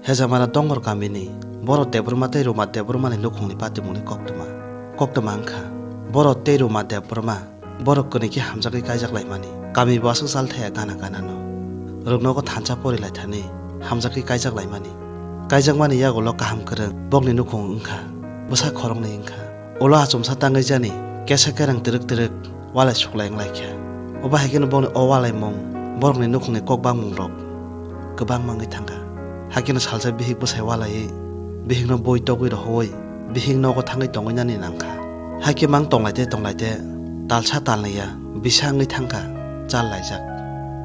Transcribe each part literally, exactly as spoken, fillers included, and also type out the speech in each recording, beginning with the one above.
Hejamara Dongor kamini borok Debbarma tei Ruma Debbarmani nukhungni patimungni koktwma. Koktwma wngkha, borok tei Ruma Debbarma borok kwnwi khe hamjagwi kaijak laimani. Kami bo aswk chal thaya gana gana no. Rwk nogo thansa pori lai thani hamjagwi kaijak laimani. Kaijakmani yagulo kaham kwrwng bokni nukhung wngkha, bwsa khoroknwi wngkha. Ulo achomsa tangwi jani kesa kereng twrwk twrwk walai suklai wnglaikha. Obo hai kheno bokni o walaimung borokni nukhungni kok bangmungrok kwbangma wngwi thangkha. Hai kheno salsa bihik bwsai walaiwi bihikno bui togwi rohoi bihik nogo thangwi tongwi nani nangkha. Hai khe mang tonglaite tonglaite talsa talnwiya bisa wngwi thangkha, chal laijak.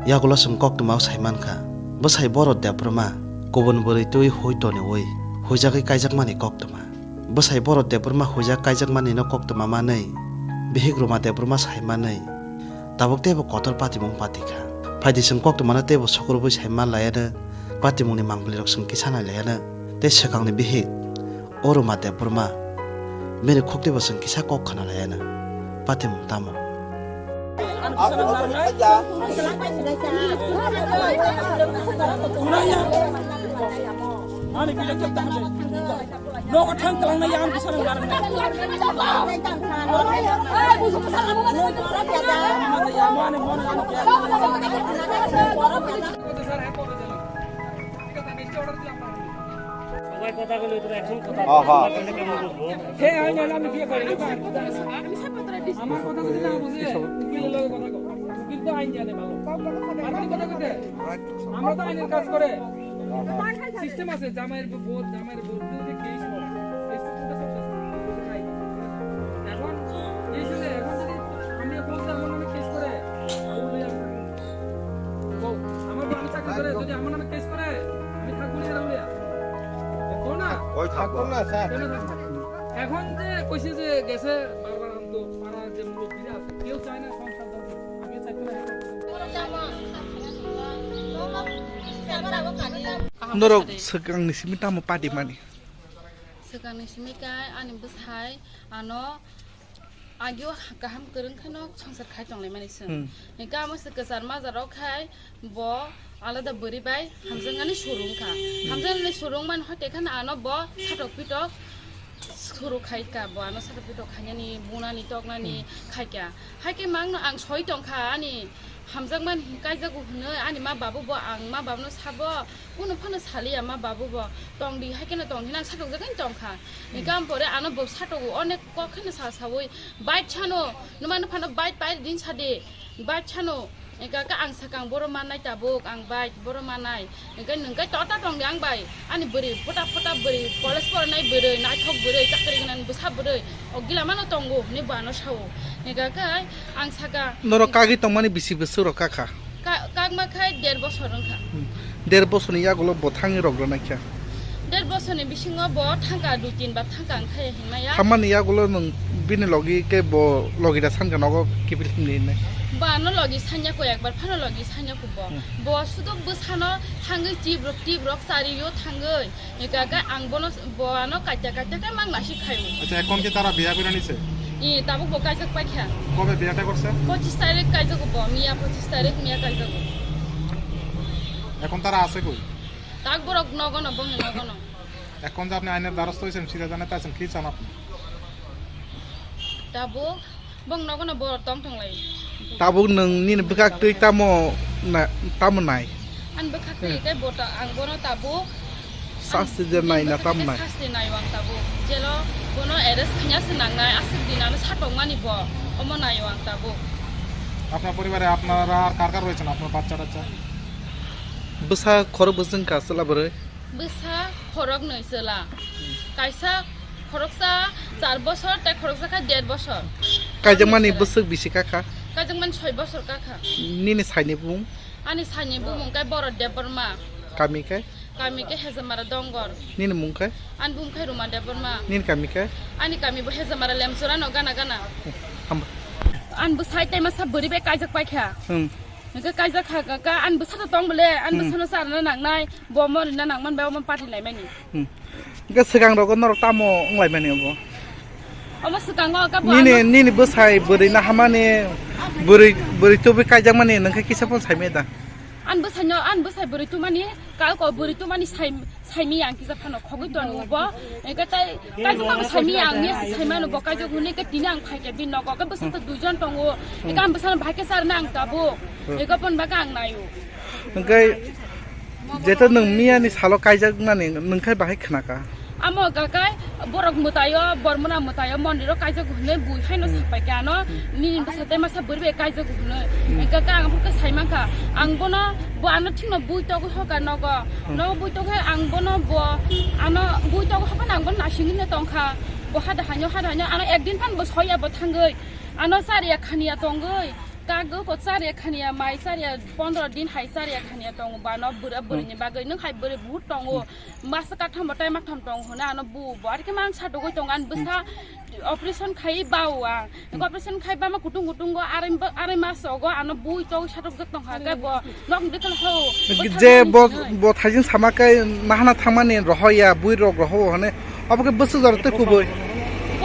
Yagulo chwng koktwmao sai mankha, bwsai borok Debbarma kubun bwrwi twi hui toniwi huijagwi kaijakmani koktwma. Bwsai borok Debbarma huijak kaijakmani no koktwma manwi, bihik Ruma Debbarma sai manwi, tabuk teibo kotor patimung patikha. Phaidi chwng koktwmano teibo sukrubwi sai man laiya no, patimungni mangpilirok chwng kisa nai laiya no, tei swkangni bihik o Ruma Debbarma bini khuktibo chwng kisa kok khna laiya no. Patimung tamo? Nogo thang kwlangna yang bisa nang narang. সবাই কথা বলে তোরা এখন কথা বল। হ্যাঁ, হ্যাঁ। তাহলে কেমন বুঝবো? হে আইন আইন আমি বিয়ে করি। আমার কথা যদি না বুঝে, উকিলের লগে কথা কও। উকিল তো আইন জানে ভালো। আর কি কথা কইতে? আমরা তো আইনের কাজ করে। সিস্টেম আছে, জামাইয়ের বউ, জামাইয়ের বউ, যদি কেস হয়, কেস তো চলতেছে। এখন এই ছেলে, এখন যদি আমি বলতে আমার নামে কেস করে, তাহলে আমি থাকবো না। বউ, আমার বউ আমি চাকরি করে, যদি আমার নামে কেস করে, আমি থাকবো না এরা বলে। দেখো না? ওই থাকবো। থাকবো না, স্যার। কেন থাকবো? এখন যে কইছে যে গেছে বারবার আনতো, পাড়ার যে মুরব্বীরা আছে, কেউ চায় না সংসার দরকার। আমিও চাইতো না এখন। Norok swkangni simi tamo padi mani? Swkangni simi kai ani bwsai ano agio kaham kwrwng kheno songsar khai tonglaimani chwng. Hmm. Hingke amo se kwchar majaro khai bo alada bwrwi bai hamjaknani suru wngkha. Hmm. Hamjaknani suru wngmani hwnkhe kheno ano bo satok pitok suru khai ka, bo ano satok pitok khainani, bunani, toknani Hmm. khai ka. Haikhe mangno ang soi tongkha ani hamjakmani kaijago hwnwi ani ma babu bo ang ma babuno sabo. Kunu phano saliya ma babu bo tongdi, hai kheno tongdi, nang satok jagani tongkha. Hingke am pore ano bo satogo, onek kok kheno sa sawi, bike sano, numa no phano bike pai din sade, bike sano, hingke ka ang sakang boro manai tabuk, ang bike boro manai, hingke nung kai tota tongdi ang bai, ani bwrwi pota pota bwrwi, college poranai bwrwi, naithok bwrwi, chakri gwnang bwsa bwrwi, o gila mano tongo, hinwi bo ano sao, hingke ka ang saka. Norok kagwi tongmani bisi bwswk rok kakha? Ka-, kakma khai der bosor wngkha. Hmm. Der bosorni yagulo bo thangwi rok rwnaikha? Der bosorni bisingo bo thangkha, dui tin bar thangkha, ang khai hinmaya. Thammani yagulo nwng bini logi khe bo logi da sankha nogo kiphil himni hinwi? Bo ano logi sanya ko, ekbar phano logi sanya ko bo. Hmm. Bo sudo bwsano thangwi tip rok, tip rok chariyo thangwi. Ekaka ang bono, bo ano kaita kaita khe mang nasi khayo. আচ্ছা, এখন কি তারা বিয়া করে নিছে? Ih, tabuk bo kaijak paikha. কবে বিয়েটা করছে? Pochis tarik kaijak bo, miya pochis tarik miya kaijak. এখন তারা আছে কই? Tak borok nogono, bongni nogono. এখন যে আপনি আইনের দ্বারস্থ হয়েছেন, ফিরে জানাতে আছেন, কি চান আপনি? Tabuk Bong nogono borok tong tong lai. Tabuk nwng nini bwkhak twi tamo na-, tamo nai? Ani bwkhak twi Hmm. khe bo ta-, ang bono tabuk Sasti je ang nai na bwkhak tamo twi nai? Sasti naio ang tabuk. Jelo bono arrest khanya se nangnai, aswk din ano satokmani bo, omo naio ang tabuk. আপনার পরিবারে আপনারা আর কার কার রয়েছেন, আপনার বাচ্চা টাচ্চা? Bwsa khorok bwswng ka chwla bwrwi? Bwsa khoroknwi chwla. Kaisa khoroksa char bosor tei khoroksa khe der bosor. Kaijakmani bwswk bisi kakha? Kaijakmani soi bosor kakha. Nini saini bumung? Ani saini bumung khe Borot Debbarma. Kami khe? Kami khe Hejamara Dongor. Nini mung khe? Ani bumung khe Ruma Debbarma. Nini kami khe? Ani kami bo Hejamara Lemchura no gana gana. Hamba. Ani bwsai tei masa bwrwi bai kaijak paikha. Hmm. Hwnkhe kaijak kha, kha, kha, ani bwsa to tong bole, ani Hmm. bwsano charwna nangnai, bo omo rwna nangman bai omo party laimani. Hmm. Hwnkhe swkang rogo norok tamo wnglaimani obo? Omo swkango khe bo Nini, ano nini bwsai bwrwi nahamani, bwrwi, bwrwi tubui kaijakmani nwngkhe kisa phano saimaya da? An bwsaino, an bwsai bwrwi tumani, kal ko bwrwi tumani sai, saimi ang kisa phano khogwi tong bo. Eke tai, kaisa mang saimi ang miya saimano bo kaisa hwnwi ke tini ang phaikhe bin nogo ke bwsa to duijon tongo. Eke ang bwsano bahai khe sarna ang tabuk. Eke pon baga ang nayo. Hwnkhe jeto nwng miyani salo kaijakmani nwng khai bahai khnaka? Amo gakai borok mwtaio, bormona mwtaio, mondiro kaijak hwnwi bui haino sapai khe ano, nini bwsa tei masa bwrwi bai kaijak hwnwi. Hwnkhe ang phurkhe sai mankha, ang bono, bo ano thikno bui togwi hoka nogo. Nogo bui togwi ang bono bo ano bui togwi hophano ang bono nasingwino tongkha. Bo hada haino, hada haino ano ekdin phano bo soya bo thangwi. Ano chariya khaniya tongwi. Kago ko chariya khaniya mai chariya pondro din hai chariya khaniya tongo bano bwrwi bwrwini bagwi nwng hai bwrwi buhut tongo. Masa katham bo tai matham tong hwnwi ano bu bo arke mang sa dogwi tong an bwsa operation khai ba wa. Operation khai ba ma kutung kutung go arai arai mas ogo ano bui to sa dok tong ha ga bo nok dikal ho. Je bo bo thaijing sama kai nahana thangmani rohoya bui rok roho hane abo ke bwsa jor te kubui.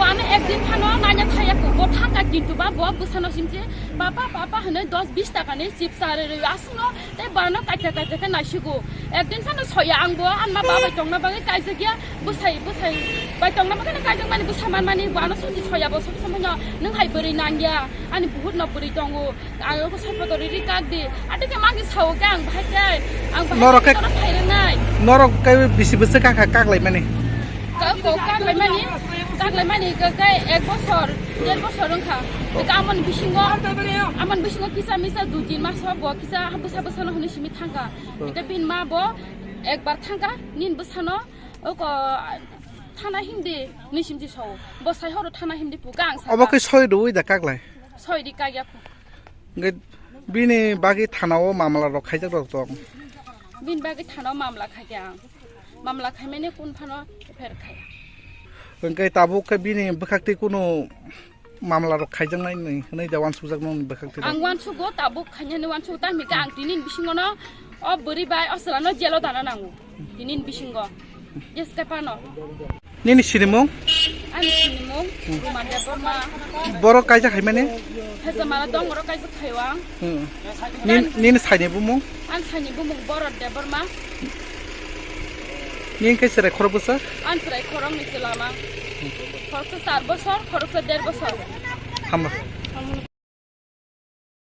Bo ano ekdin phano nanya thaya ko bo thangka kintu ba bo bwsano simche papa papa hane dos bis taka ni chips are asno. Tei bano kaisa kaisa khe naisigo. Ekdin phano soya ang bo, ang ma ba bai tongna bagwi kaijakya, bwsai, bwsai bai tongna bagwi kaijak mani bwsa man mani, bo ano sosi soya bo, sosi somono nwng hai bwrwi nangya, ani buhut no bwrwi tongo. Ang oko sopoto riri kak di, ate khe magi sao khe ang bahai khe, ang bahai Norok khe khe norok phai rwnai. Norok khe bisi bwswk kha kha kak lai mani? Ka-, ko kak lai mani, kak lai mani khe, khe ek bosor, der bosor wngkha. Khe amon bisingo, amon bisingo kisa misa dui tin mas o bo kisa bwsa bwsano hwnwi simi thangkha. Hwnkhe bini ma bo ekbar thangkha, nini bwsano oko thana himdi nwi simti sao. Bo sai horo thana himdi pu kang sa. Obo khe soi rwui da kaklai? Soi ri kagya pu. Hwnkhe bini bagwi thana o mamla rok khaijak rok tong? Bini bagwi thana o mamla khaikha ang. Mamla khaimani kun phano F I R khaya. Hwnkhe tabuk khe bini bwkhak twi kunu mamla rok khaijaknai ni hwnwi da uansukjak nokni bwkhak twi rok? Ang uansugo tabuk khainani uansugo tamni khe ang tini bisingo no o bwrwi bai o chwla no jelo dana nango tini bisingo. Jeske pano. Nini sinimung? Ani sinimung Ruma Debbarma. Borok kaijak haimani? Hajamara dong borok kaijak khaiwang. Hmm. Nin-, nini saini bumung? An saini bumung Borot Debbarma. Nini khe chwrai khorok bwsa? An chwrai khorok ni chwlama. Khoroksa char bosor, khoroksa der bosor. Hamba.